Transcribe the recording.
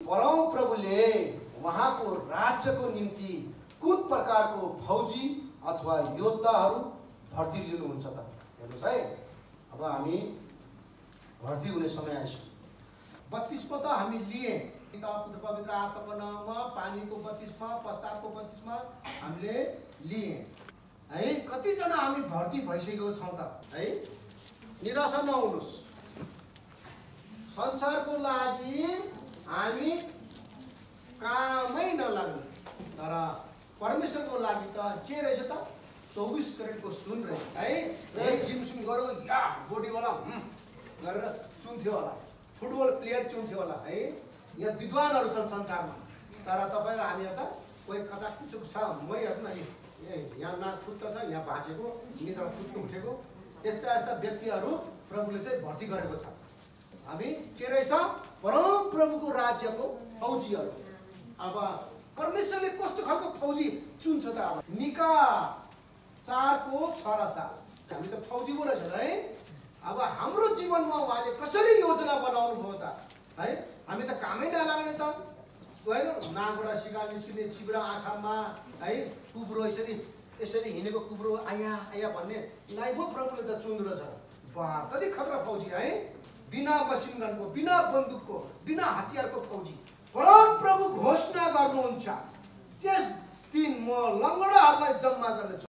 परम प्रभुले उहाँको राज्यको निम्ति कुन प्रकारको फौजी अथवा योद्धाहरू भर्ती लिनुहुन्छ त हेर्नुस् है। अब हामी भर्ती हुने समय आइसक्यो। 32 मा त हामी लिए किताब पवित्र आत्माको नाममा पानीको 32 मा प्रस्तावको 32 मा हामीले लिए है। कतिजना हामी भर्ती भइसकेको छौँ त है। निराशा नहुनुस्। संसारको लागि हामी कामै नलाग्नु, तर परमेश्वरको लागि त के रहेछ त 24 क्यारेटको सुन रहेछ है। जिमसिम गरेको या बोडीवाला गरेर चुन्थ्यो होला, फुटबल प्लेयर चुन्थ्यो होला है। यहाँ विद्वानहरू छन् संसारमा, तर तपाईँ र हामी त कोही कचाक कुचुक छ। म हेर्नु न, यहाँ नाक फुट्ट छ, यहाँ भाँचेको, निद्रा फुट्ट उठेको, यस्ता यस्ता व्यक्तिहरू प्रभुले चाहिँ भर्ती गरेको छ। हामी के रहेछ परम प्रभुको राज्यको फौजीहरू। अब परमेश्वरले कस्तो खालको फौजी चुन्छ त? अब मिका 4 को 6 र 7 हामी त फौजी पो रहेछ है। अब हाम्रो जीवनमा उहाँले कसरी योजना बनाउनु भयो त है। हामी त कामै नलाग्ने त होइन। नाकबाट सिका निस्किने, चिब्रा आँखामा है, कुब्रो यसरी हिँडेको कुब्रो आया आया भन्ने लाई पो प्रभुले त चुन्दो रहेछ। वाह, कति खतरा फौजी है। बिना मसिन गनको, बिना बन्दुकको, बिना हतियारको फौजी परम प्रभु घोषणा गर्नुहुन्छ, त्यस दिन म लङ्गडाहरूलाई जम्मा गर्नेछु।